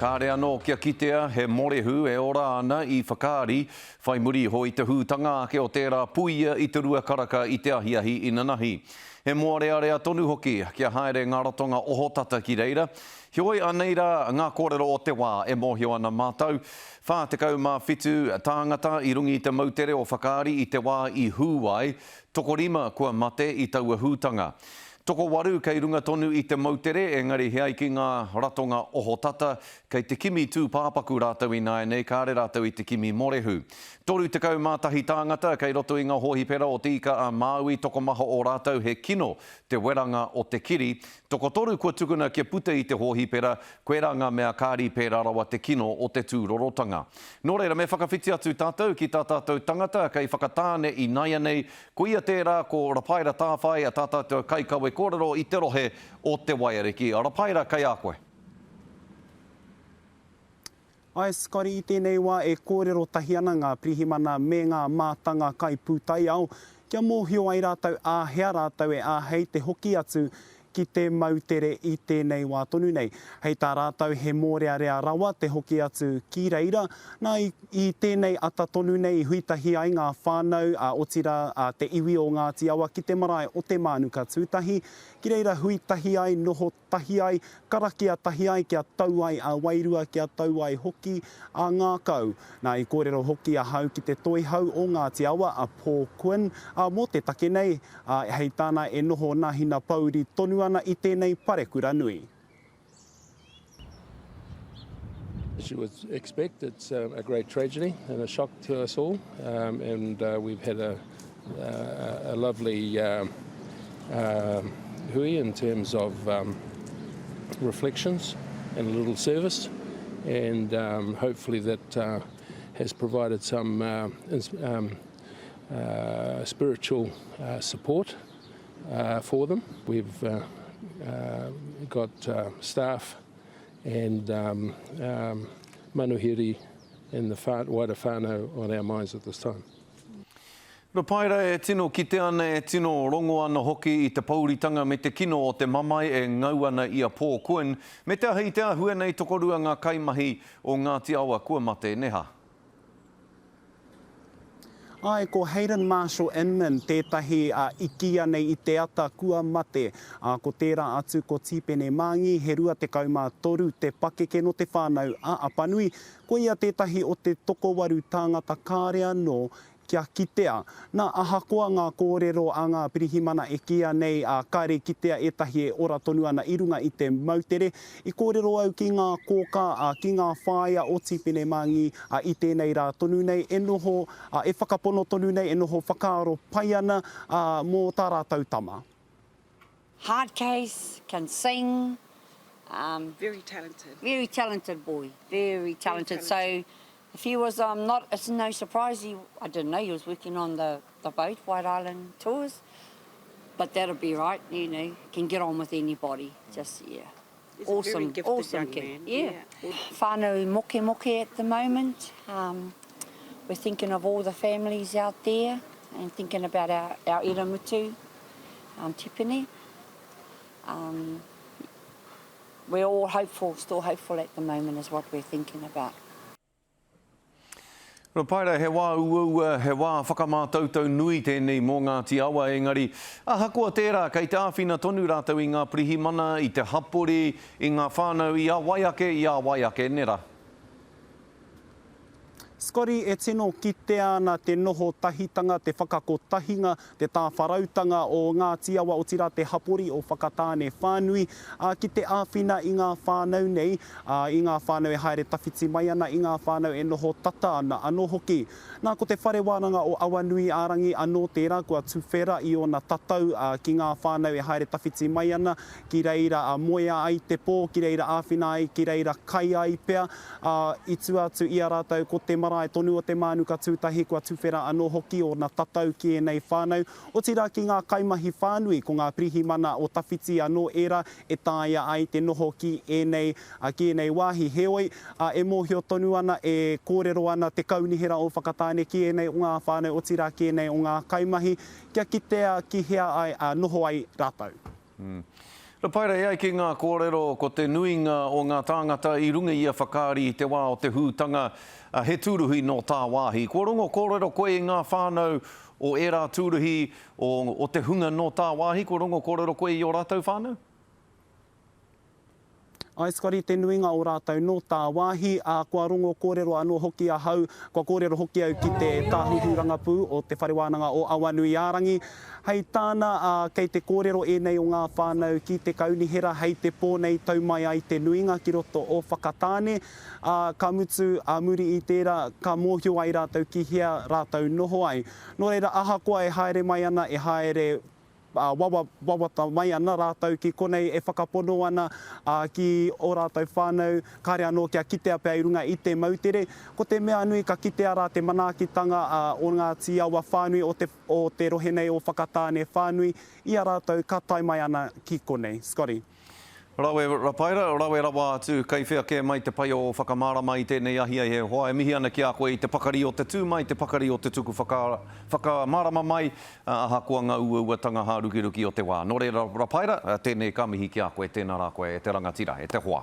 Kāre anō kia kitea he morehu e ora ana i Whakaari, whai muri iho i te hūtanga ake o tērā puia i te rua karaka i te ahiahi inanahi. He mōrearea tonu hoki kia haere ngā ratonga ohotata ki reira. Heoi, anei rā ngā kōrero o te wā e mōhio ana mātou. 47 tāngata i runga i te moutere o Whakaari i te wā i hū ai, tokorima kua mate i taua hūtanga. Tokowaru kei runga tonu i te moutere, engari he ai ki ngā ratonga ohotata, kei te kimi tūpāpaku rātou ināianei, kāre rātou i te kimi morehu. 31 tāngata kei roto i ngā hōhipera o Te Ika a Māui, tokomaha o rātou he kino te weranga o te kiri, tokotoru kua tukuna kia puta i te hōhipera, koirā ngā mea kāri pērā rawa te kino o te tūrorotanga. Nō reira, me whakawhiti atu tātou ki tā tātou tangata kei Whakatāne ināianei, Koia tērā ko Rapaera Tāwhai, tā tātou kaikawe kōrero i te rohe o Te Waiariki. Rapaera, kei a koe. Ae Scotty, i tēnei wā e kōrero tahi ana ngā pirihimana me ngā mātanga kaipūtaiao kia mōhio ai rātou āhea rātou e āhei te hoki atu ki te moutere i tēnei wā tonu nei. Hei tā rātou he mōrearea rawa te hoki atu ki reira. Nā, i, i tēnei ata tonu nei i hui tahi ai ngā whānau, ā, otirā, ā, te iwi o Ngāti Awa ki te marae o Te Mānuka Tūtahi, ki reira hui tahi ai, noho tahi ai, karakia tahi ai kia tau ai a wairua, kia tau ai hoki a ngākau. Nā, i kōrero hoki ahau ki te toihau o Ngāti Awa, a Paul Quinn, ā, mō te take nei, Ā, hei tāna e noho nā Hinapōuri tonu ana i tēnei parekura nui. As you would expect, it's a great tragedy and a shock to us all, um, and uh, we've had a, a, a lovely um, uh, hui in terms of um, reflections and a little service, and um, hopefully that uh, has provided some uh, um, uh, spiritual uh, support uh, for them. We've uh, uh, got uh, staff and um, um, manuhiri and the wider whānau on our minds at this time. Rupaira e tino kite ana, e tino rongo ana hoki i te pouritanga me te kino o te mamae e ngau ana i a Paul Quinn, me te aha i te āhua nei tokorua ngā kaimahi o Ngāti Awa kua mate, neha. Āe, ko Hayden Marshall Inman tētahi i kīia nei i te ata kua mate, ā, ko tērā atu ko Tīpene Māngi, he 23 te pakeke nō Te Whānau a Apanui, ko ia tētahi o te tokowaru tāngata kāre anō kia kitea. Nā, ahakoa ngā kōrero a ngā pirihimana e kīia nei, ā, kāre i kitea ētahi e ora tonu ana i runga i te moutere, i kōrero au ki ngā kōkā, ā, ki ngā whāea o Tīpene Māngi, ā, i tēnei rā tonu nei e noho, ā, e whakapono tonu nei, e noho whakaaro pai ana, ā, mō tā rātou tama. Hard case, can sing, um. Very talented. Very talented boy, very talented. So if he was um not, it's no surprise he, I didn't know he was working on the, the boat, White Island Tours, but that'll be right, you know, can get on with anybody, just, yeah. He's a very Awesome, gifted awesome young kid, man. yeah. Yeah. Whānau mokemoke at the moment, um, we're thinking of all the families out there and thinking about our, our iramutu, um, Tipene. Um, we're all hopeful, still hopeful at the moment is what we're thinking about. Rupaera, he wā uaua, he wā whakamātautau nui tēnei mō Ngāti Awa, engari, ahakoa tērā, kei te āwhina tonu rātou i ngā pirihimana, i te hapori, i ngā whānau, i a wai ake, i a wai ake, nē rā? Scotty, e tino kitea ana te noho tahitanga, te whakakotahinga, te tāwharautanga o Ngāti Awa, otirā te hapori o Whakatāne whānui, ā, ki te āwhina i ngā whānau nei, ā, i ngā whānau e haere tawhiti mai ana, i ngā whānau e noho tata ana anō hoki. Nā, ko te Whare Wānanga o Awanuiārangi anō tērā kua tuwhera i ōna tatau, ā, ki ngā whānau e haere tawhiti mai ana, ki reira moea ai te pō, ki reira āwhina ai, ki reira kai ai pea, ā, i tua atu i a rātou ko te marae tonu o Te Mānuka Tūtahi kua tuwhera anō hoki ōna tatau ki ēnei whānau, otirā ki ngā kaimahi whānui, ko ngā pirihimana o tawhiti anō ērā e taea ai te noho ki ēnei, ki ēnei wāhi. Heoi, ā, e mōhio tonu ana, e kōrero ana te Kaunihera o Whakatāne ki ēnei o ngā whānau, otirā ki ēnei o ngā kaimahi, kia kitea ki hea ai, ā, noho ai rātou. Rapaera, e ai ki ngā kōrero, ko te nuinga o ngā tāngata i runga i a Whakaari i te wā o te hūtanga, he tūruhi nō tāwāhi. Kua rongo kōrero koe i ngā whānau o ērā tūruhi, o, o te hunga nō tāwāhi, kua rongo kōrero koe i ō rātou whānau? Āe Scotty, te nuinga o rātou nō tāwāhi, ā, kua rongo kōrero anō hoki ahau, kua kōrero hoki au ki te Tāhuhu Rangapū o Te Whare Wānanga o Awanuiārangi. Hei tāna, ā, kei te kōrero ēnei o ngā whānau ki te kaunihera hei te pō nei tau mai ai te nuinga ki roto o Whakatāne, ā, ka mutu, ā muri i tērā, ka mōhio ai rātou ki hea rātou noho ai. Nō reira, ahakoa e haere mai ana, e haere wawa, wawata mai ana rātou ki konei e whakapono ana ki ō rātou whānau, kāre anō kia kitea pea i runga i te moutere. Ko te mea nui ka kitea rā te manaakitanga o Ngāti Awa whānui o te, o te rohe nei o Whakatāne whānui i a rātou ka tae mai ana ki konei. Scotty. Rawe Rapaera, rawe rawa atu, kei whea kē mai te pai o whakamārama i tēnei ahiahi e hoa, e mihi ana ki a koe i te pakari o te tū mai, te pakari o te tuku whakamārama mai, ahakoa ngā uauatanga hārukiruki o te wā. Nō reira Rapaera, tēnei ka mihi ki a koe, tēnā rā koe e te rangatira, e te hoa.